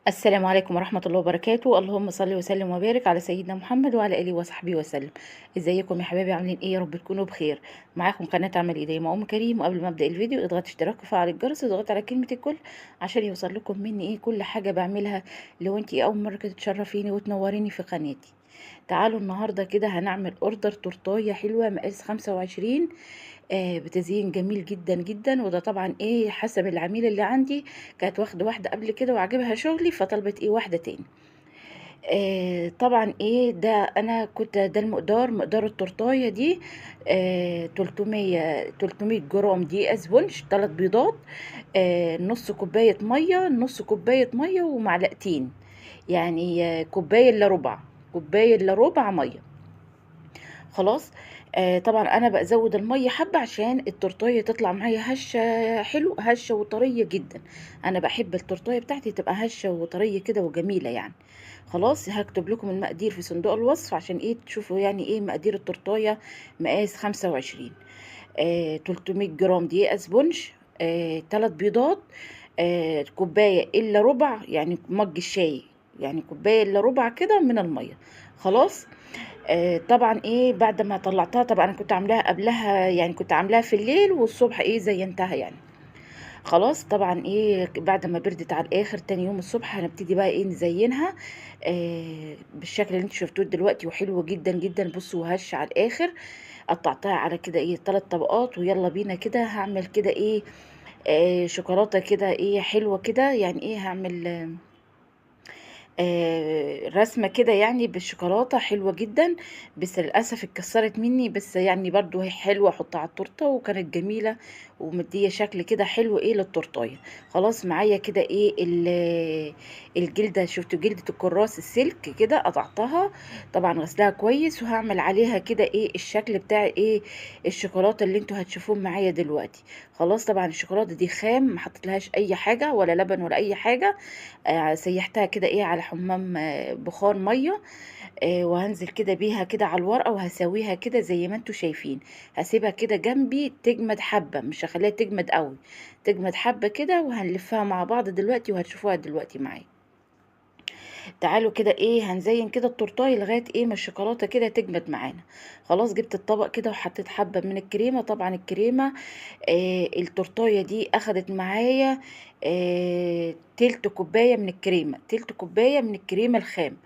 السلام عليكم ورحمة الله وبركاته. اللهم صل وسلم وبارك على سيدنا محمد وعلى آله وصحبه وسلم. ازيكم يا حبايبي، عاملين ايه؟ يا رب تكونوا بخير. معاكم قناة عمل ايديا مع ام كريم. وقبل ما ابدا الفيديو اضغط اشتراك وفعل الجرس واضغط على كلمة الكل عشان يوصل لكم مني ايه كل حاجة بعملها. لو انتي اول مرة كده تشرفيني وتنوريني في قناتي. تعالوا النهاردة كده هنعمل order تورتاية حلوة مقاس 25، بتزيين جميل جدا جدا. وده طبعا ايه حسب العميل اللي عندي، كانت واخده واحدة قبل كده وعجبها شغلي فطلبت ايه واحدة تاني. طبعا ايه ده، انا كنت ده المقدار، مقدار التورتايه دي 300 جرام دي اسبونج، 3 بيضات، نص كوباية مية، نص كوباية مية ومعلقتين، يعني كوباية الا ربع، كوباية الا ربع مية. خلاص. طبعا انا بزود المية حبه عشان التورتايه تطلع معايا هشه، حلو، هشه وطريه جدا. انا بحب التورتايه بتاعتي تبقى هشه وطريه كده وجميلة يعني. خلاص، هكتب لكم المقادير في صندوق الوصف عشان ايه تشوفوا يعني ايه مقادير التورتايه مقاس 25. 300 جرام دقيق اسبونج، 3 بيضات، كوباية الا ربع، يعني مج الشاي، يعني كوباية الا ربع كده من المية. خلاص. طبعا ايه بعد ما طلعتها، طبعا انا كنت عاملاها قبلها، يعني كنت عاملاها في الليل والصبح ايه زينتها يعني. خلاص. طبعا ايه بعد ما بردت على الاخر تاني يوم الصبح هنبتدي بقى ايه نزينها، بالشكل اللي انتوا شفتوه دلوقتي، وحلو جدا جدا. بصوا هش على الاخر، قطعتها على كده ايه 3 طبقات. ويلا بينا كده هعمل كده ايه، شوكولاتة كده ايه حلوة كده، يعني ايه هعمل رسمة كده يعني بالشوكولاتة حلوة جدا، بس للأسف اتكسرت مني، بس يعني برضو هي حلوة، احطها على التورتة وكانت جميلة ومدية شكل كده حلو ايه للتورتاية. خلاص. معايا كده ايه الجلدة، شفتوا جلدة الكراس السلك كده قطعتها، طبعا غسلها كويس، وهعمل عليها كده ايه الشكل بتاع ايه الشوكولاتة اللي انتوا هتشوفوه معايا دلوقتي. خلاص. طبعا الشوكولاتة دي خام، ما حطيتلهاش اي حاجة ولا لبن ولا اي حاجة، سيحتها كده ايه على حمام، بخار مية، وهنزل كده بيها كده على الورقة وهسويها كده زي ما انتوا شايفين. هسيبها كده جنبي تجمد حبه، مش هخليها تجمد قوي، تجمد حبه كده، وهنلفها مع بعض دلوقتي وهتشوفوها دلوقتي معايا. تعالوا كده ايه هنزين كده التورتايه لغاية ايه ما الشوكولاتة كده تجمد معانا. خلاص. جبت الطبق كده وحطيت حبه من الكريمة. طبعا الكريمة، التورتايه دي اخدت معايا، تلت كوباية من الكريمة، تلت كوباية من الكريمة الخام،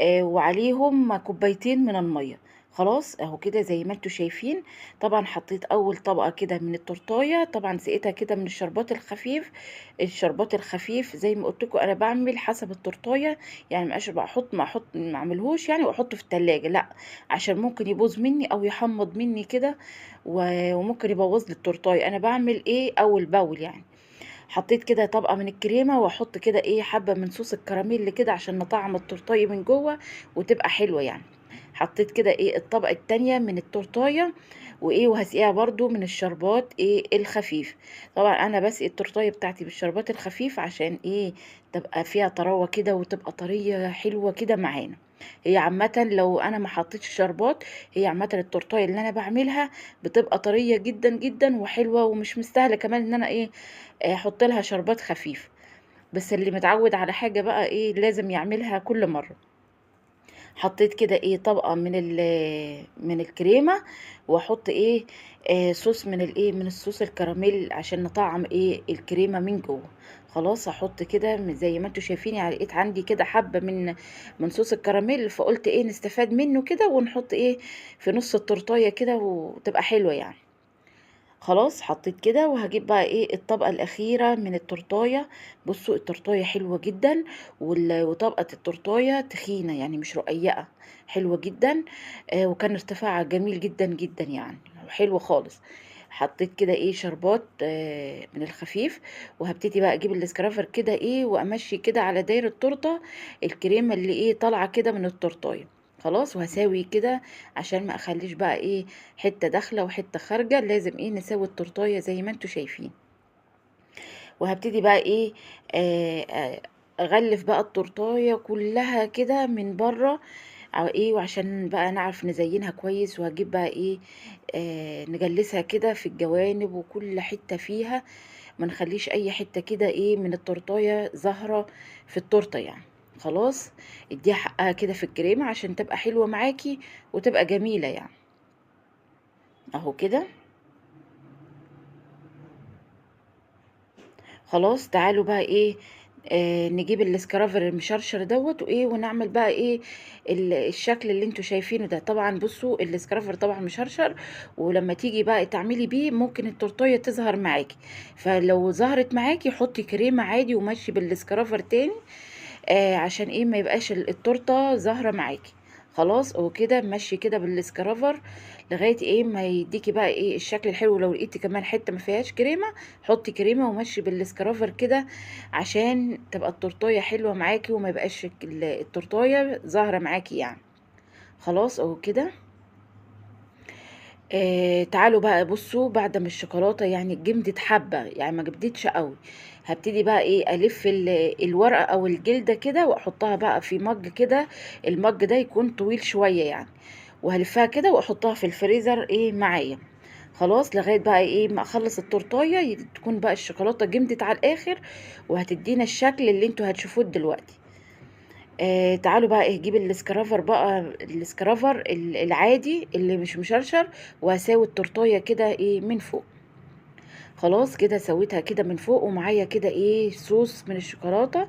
وعليهم كوبايتين من المية. خلاص اهو كده زي ما انتوا شايفين. طبعا حطيت اول طبقه كده من التورتايه، طبعا سقيتها كده من الشربات الخفيف. الشربات الخفيف زي ما قلت لكم انا بعمل حسب التورتايه، يعني ما اشرب احط ما احط ما اعملهوش يعني واحطه في التلاجة، لا، عشان ممكن يبوظ مني او يحمض مني كده وممكن يبوظ لي التورتايه. انا بعمل ايه اول باول يعني. حطيت كده طبقه من الكريمة، واحط كده ايه حبه من صوص الكراميل كده عشان نطعم التورتايه من جوه وتبقى حلوة يعني. حطيت كده ايه الطبقة التانية من التورتايه، وايه وهسقيها برضو من الشربات ايه الخفيف. طبعا انا بسقي التورتايه بتاعتي بالشربات الخفيف عشان ايه تبقى فيها طراوه كده وتبقى طرية حلوة كده معانا. هي عامة لو انا ما حطيتش شربات، هي عامة التورتايه اللي انا بعملها بتبقى طرية جدا جدا وحلوه، ومش مستاهلة كمان ان انا ايه احط لها شربات خفيف. بس اللي متعود على حاجة بقى ايه لازم يعملها كل مرة. حطيت كده ايه طبقه من الكريمة، واحط ايه، صوص من الايه من الصوص الكراميل عشان نطعم ايه الكريمة من جوه. خلاص. هحط كده زي ما انتوا شايفين، يعني لقيت عندي كده حبه من صوص الكراميل، فقلت ايه نستفاد منه كده ونحط ايه في نص التورتايه كده وتبقى حلوة يعني. خلاص. حطيت كده، وهجيب بقى ايه الطبقة الاخيرة من التورتايه. بصوا التورتايه حلوة جدا، وطبقه التورتايه تخينة يعني مش رقيقه، حلوة جدا، وكان ارتفاعها جميل جدا جدا يعني، حلو خالص. حطيت كده ايه شربات، من الخفيف، وهبتدي بقى اجيب الاسكرافر كده ايه وامشي كده على داير التورتة الكريمة اللي ايه طالعه كده من التورتايه. خلاص. وهساوي كده عشان ما اخليش بقى ايه حتة داخله وحتة خارجه، لازم ايه نساوي التورتايه زي ما انتوا شايفين. وهبتدي بقى ايه، اغلف بقى التورتايه كلها كده من بره ايه، وعشان بقى نعرف نزينها كويس. وهجيب بقى ايه، نجلسها كده في الجوانب وكل حتة فيها. ما نخليش اي حتة كده ايه من التورتايه ظاهره في التورتة يعني. خلاص اديها حقها كده في الكريمة عشان تبقى حلوة معاكي وتبقى جميلة يعني. اهو كده. خلاص تعالوا بقى ايه نجيب السكرافر المشرشر دوت وايه، ونعمل بقى ايه الشكل اللي انتوا شايفينه ده. طبعا بصوا السكرافر طبعا مشرشر، ولما تيجي بقى تعملي بيه ممكن التورتيه تظهر معاكي، فلو ظهرت معاكي حطي كريمة عادي ومشي بالسكرافر تاني عشان ايه ما يبقاش التورتة ظاهره معاكي. خلاص وكده مشي كده بالسكرافر لغاية ايه ما يديكي بقى ايه الشكل الحلو. لو لقيتي كمان حتة ما فيهاش كريمة حطي كريمة ومشي بالسكرافر كده عشان تبقى التورتايه حلوة معاكي وما يبقاش التورتايه ظاهره معاكي يعني. خلاص اهو كده. تعالوا بقى بصوا بعد ما الشوكولاتة يعني جمدت حبه، يعني ما جمدتش قوي، هبتدي بقى ايه الف الورقة او الجلدة كده واحطها بقى في مج كده، المج ده يكون طويل شوية يعني، وهلفها كده واحطها في الفريزر ايه معايا. خلاص لغاية بقى ايه ما اخلص التورتايه تكون بقى الشوكولاتة جمدت على الاخر وهتدينا الشكل اللي انتوا هتشوفوه دلوقتي. تعالوا بقى ايه جيب السكرافر بقى، السكرافر العادي اللي مش مشرشر، وهساوي التورتايه كده ايه من فوق. خلاص كده سويتها كده من فوق، ومعايا كده ايه صوص من الشوكولاتة،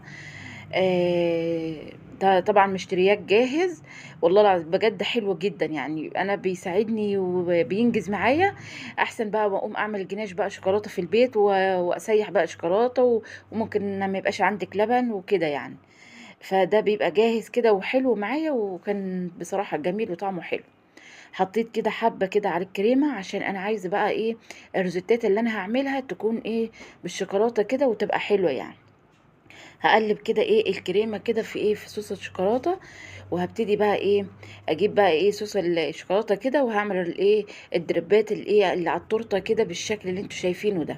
ده طبعا مشتريات جاهز، والله العظيم بجد حلو جدا يعني، انا بيساعدني وبينجز معايا احسن بقى ما اقوم اعمل جناش بقى شوكولاتة في البيت واسيح بقى شوكولاتة، وممكن ما يبقاش عندك لبن وكده يعني، فده بيبقى جاهز كده وحلو معايا، وكان بصراحة جميل وطعمه حلو. حطيت كده حبة كده على الكريمة عشان انا عايزة بقى ايه الروزيتات اللي انا هعملها تكون ايه بالشوكولاتة كده وتبقى حلوة يعني. هقلب كده ايه الكريمة كده في ايه في صوص الشوكولاتة، وهبتدي بقى ايه اجيب بقى ايه صوص الشوكولاتة كده، وهعمل الايه الدربات الايه اللي على التورتة كده بالشكل اللي انتوا شايفينه ده.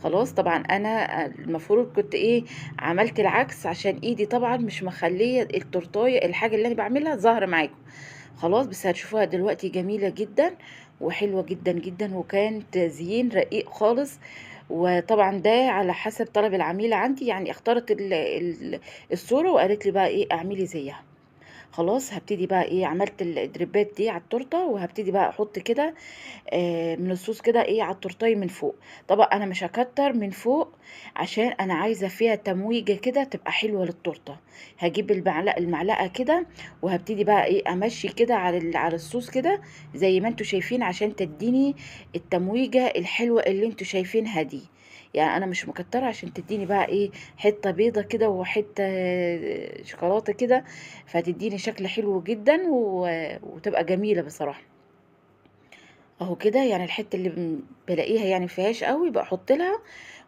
خلاص طبعا انا المفروض كنت ايه عملت العكس عشان ايدي طبعا مش مخليه التورتايه الحاجة اللي انا بعملها ظاهره معاكم. خلاص بس هتشوفوها دلوقتي جميلة جدا وحلوه جدا جدا، وكان تزيين رقيق خالص، وطبعا ده على حسب طلب العميله عندي يعني، اختارت الصورة وقالت لي بقى ايه اعملي زيها. خلاص هبتدي بقى ايه عملت الدريبات دي على التورتة، وهبتدي بقى احط كده من الصوص كده ايه على التورتايه من فوق. طبعا انا مش هكتر من فوق عشان انا عايزه فيها تمويجه كده تبقى حلوة للتورته. هجيب المعلقة كده وهبتدي بقى ايه امشي كده على الصوص كده زي ما انتوا شايفين عشان تديني التمويجه الحلوة اللي انتوا شايفينها دي يعني. انا مش مكتره عشان تديني بقى ايه حتة بيضة كده وحتة شوكولاتة كده، فتديني شكل حلو جدا وتبقى جميلة بصراحة. اهو كده يعني الحتة اللي بلاقيها يعني مفيهاش قوي بحط لها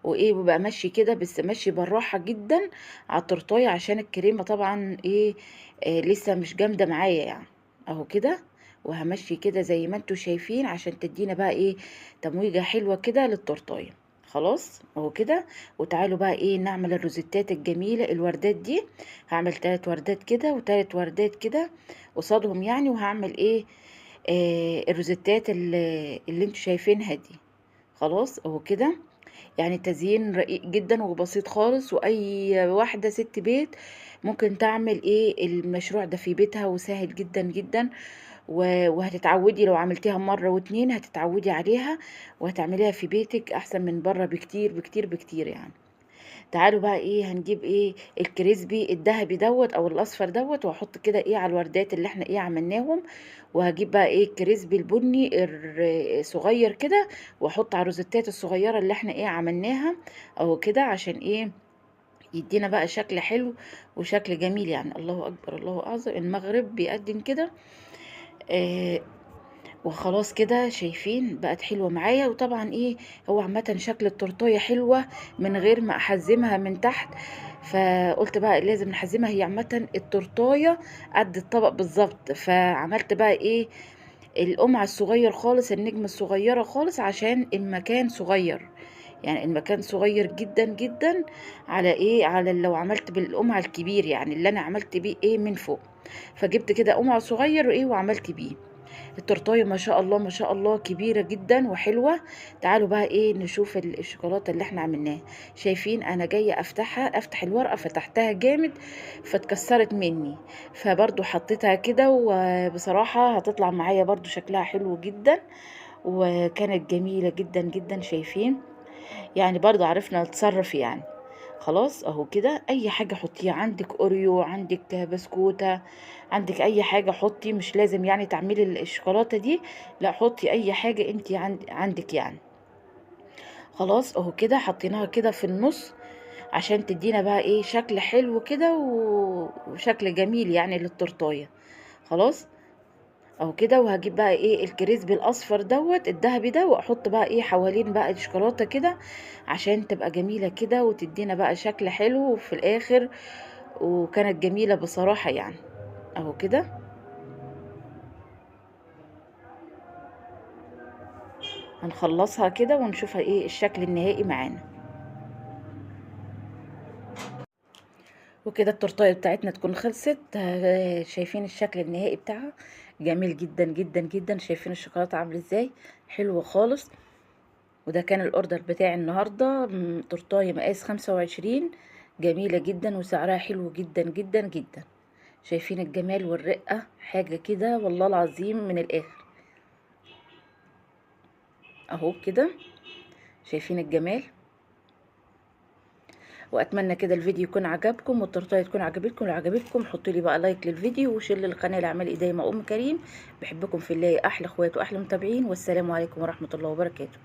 وايه، وبقى ماشي كده بس ماشي بالراحة جدا على التورتايه عشان الكريمة طبعا ايه لسه مش جامدة معايا يعني. اهو كده وهمشي كده زي ما انتوا شايفين عشان تدينا بقى ايه تمويجه حلوة كده للتورتايه. خلاص اهو كده. وتعالوا بقى ايه نعمل الروزيتات الجميلة الوردات دي. هعمل 3 وردات كده و3 وردات كده قصادهم يعني، وهعمل ايه الروزيتات اللي انتوا شايفينها دي. خلاص اهو كده يعني تزيين رقيق جدا وبسيط خالص، واي واحدة ست بيت ممكن تعمل ايه المشروع ده في بيتها، وسهل جدا جدا، وهتتعودي لو عملتيها مرة واتنين هتتعودي عليها وهتعمليها في بيتك احسن من بره بكتير بكتير بكتير يعني. تعالوا بقى ايه هنجيب ايه ال crispy الذهبي دوت او الاصفر دوت، واحط كده ايه على الوردات اللي احنا ايه عملناهم، وهجيب بقى ايه ال crispy البني الصغير كده واحط على الروزيتات الصغيرة اللي احنا ايه عملناها اهو كده، عشان ايه يدينا بقى شكل حلو وشكل جميل يعني. الله اكبر الله اعظم، المغرب بيقدم كده. وخلاص كده شايفين بقت حلوة معايا. وطبعا ايه هو عامة شكل التورتايه حلوة من غير ما احزمها من تحت، فقلت بقى لازم نحزمها. هي عامة التورتايه قد الطبق بالظبط، فعملت بقى ايه القمع الصغير خالص، النجمة الصغيرة خالص، عشان المكان صغير يعني، المكان صغير جدا جدا على ايه على لو عملت بالقمع الكبير يعني اللي انا عملت بيه ايه من فوق. فجبت كده قمع صغير وايه وعملت بيه. التورتايه ما شاء الله ما شاء الله كبيرة جدا وحلوه. تعالوا بقى ايه نشوف الشوكولاتة اللي احنا عملناها. شايفين انا جاية افتحها، افتح الورقة، فتحتها جامد فاتكسرت مني، فبرضو حطيتها كده، وبصراحة هتطلع معايا برضو شكلها حلو جدا، وكانت جميلة جدا جدا. شايفين يعني برضو عرفنا نتصرف يعني. خلاص اهو كده، اي حاجة حطيها عندك، اوريو عندك، بسكوته عندك، اي حاجة حطي، مش لازم يعني تعملي الشوكولاتة دي، لا حطي اي حاجة انتي عندك يعني. خلاص اهو كده حطيناها كده في النص عشان تدينا بقى ايه شكل حلو كده وشكل جميل يعني للتورتايه. خلاص اهو كده. وهجيب بقى ايه الكريسبي الاصفر دوت الذهبي ده، واحط بقى ايه حوالين بقى الشوكولاتة كده عشان تبقى جميلة كده وتدينا بقى شكل حلو في الاخر، وكانت جميلة بصراحة يعني. اهو كده. هنخلصها كده ونشوفها ايه الشكل النهائي معانا. وكده التورتايه بتاعتنا تكون خلصت. شايفين الشكل النهائي بتاعها جميل جدا جدا جدا. شايفين الشوكولاتة عامله ازاي، حلوة خالص. وده كان الاوردر بتاعي النهارده، تورتايه مقاس 25، جميلة جدا وسعرها حلو جدا جدا جدا. شايفين الجمال والرقه، حاجة كده والله العظيم من الاخر. اهو كده شايفين الجمال. واتمنى كده الفيديو يكون عجبكم والتورتايه تكون عجبتكم. لو عجبتكم حطوا لي بقى like للفيديو و share للقناة لاعمال ايديا مع ام كريم. بحبكم في الله، احلى اخوات واحلى متابعين، والسلام عليكم ورحمة الله وبركاته.